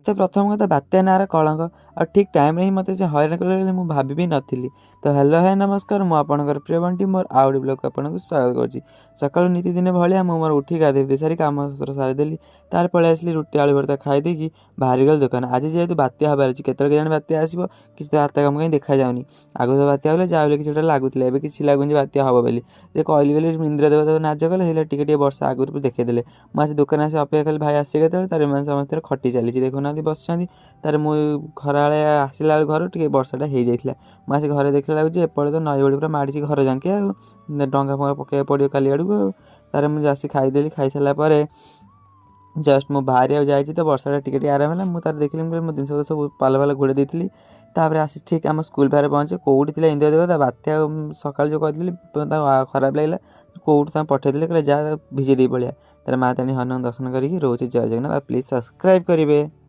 ତ ପ୍ରଥମ କଥା, ବାତ୍ୟା ନାଁର କଳଙ୍କ ଆଉ ଠିକ୍ ଟାଇମ୍ରେ ହିଁ ମୋତେ ସେ ହଇରାଣ କଲେ ବୋଲି ମୁଁ ଭାବି ବି ନଥିଲି। ତ ହ୍ୟାଲୋ, ହାଏ, ନମସ୍କାର, ମୁଁ ଆପଣଙ୍କର ପ୍ରିୟ ବଣ୍ଟି, ମୋର ଆଉ ଗୋଟେ ବ୍ଲଗ୍କୁ ଆପଣଙ୍କୁ ସ୍ୱାଗତ କରୁଛି। ସକାଳୁ ନୀତିଦିନ ଭଳିଆ ମୁଁ ମୋର ଉଠି ଗାଧୋଇ ସାରି କାମ ସାରିଦେଲି। ତାପରେ ପଳେଇ ଆସିଲି, ରୁଟି ଆଳୁ ଭର୍ତ୍ତା ଖାଇ ଦେଇକି ବାହାରିଗଲି ଦୋକାନ। ଆଜି ଯେହେତୁ ବାତ୍ୟା ହେବାର ଅଛି, କେତେବେଳେ କେଜାଣି ବାତ୍ୟା ଆସିବ, କିଛି ତ ହାତ କାମ କାହିଁ ଦେଖାଯାଉନି। ଆଗରୁ ତ ବାତ୍ୟା ହେଲେ ଯାହା ହେଲେ କିଛି ଗୋଟେ ଲାଗୁଥିଲା, ଏବେ କିଛି ଲାଗୁନି ବାତ୍ୟା ହେବ ବୋଲି। ଯେ କହିଲି ବୋଲି ଇନ୍ଦ୍ର ଦେବତା ନାଜ କଲେ, ହେଲେ ଟିକେ ଟିକେ ବର୍ଷା ଆଗରୁ ଦେଖେଇଦେଲେ। ମୁଁ ଆସି ଦୋକାନ ଆସି ଅପେକ୍ଷା କଲି ଭାଇ ଆସିବେ କେତେବେଳେ। ତାର ଏମାନେ ସମସ୍ତଙ୍କର ଖଟି ଚାଲିଛି, ଦେଖୁନାହାନ୍ତି ବସିଛନ୍ତି। ତାରେ ମୁଁ ଖରାବେଳେ ଆସିଲା ବେଳକୁ ଘରୁ ଟିକେ ବର୍ଷାଟା ହେଇଯାଇଥିଲା। ମୁଁ ଆସି ଘରେ ଦେଖିଲା ବେଳକୁ ଯେ ଏପଟେ ତ ନଈ ବଢ଼ି ପୁରା ମାଡ଼ିଛି ଘର ଯାଙ୍କେ, ଆଉ ଡଙ୍ଗା ଫଙ୍ଗା ପକାଇବାକୁ ପଡ଼ିବ କାଲି ଆଡ଼କୁ। ଆଉ ତାରେ ମୁଁ ଆସି ଖାଇଦେଲି। ଖାଇସାରିଲା ପରେ ଜଷ୍ଟ ମୁଁ ବାହାରିବାକୁ ଯାଇଛି ତ ବର୍ଷାଟା ଟିକେ ଟିକେ ଆରାମ ହେଲା। ମୁଁ ତାର ଦେଖିଲି, ମୁଁ କହିଲି ମୋ ଜିନିଷ ସବୁ ପାଲ ଫାଲ ଘୋଡ଼େଇ ଦେଇଥିଲି। ତାପରେ ଆସି ଠିକ୍ ଆମ ସ୍କୁଲ ପାଖରେ ପହଞ୍ଚି କେଉଁଠି ଥିଲା ଇନ୍ଦ୍ର ଦେବତା ବାତ୍ୟା। ସକାଳୁ ଯେଉଁ କହିଥିଲି, ତାଙ୍କୁ ଖରାପ ଲାଗିଲା, କେଉଁଠୁ ତାଙ୍କୁ ପଠେଇଦେଲେ, କହିଲେ ଯା ଭିଜେଇ ଦେଇ ପଳେଇଆ। ତାରେ ମା ତାରିଣୀ ହନୁମାନ ଦର୍ଶନ କରିକି ରହୁଛି। ଜୟ ଜଗନ୍ନାଥ, ଆଉ ପ୍ଲିଜ୍ ସବସ୍କ୍ରାଇବ୍ କରିବେ।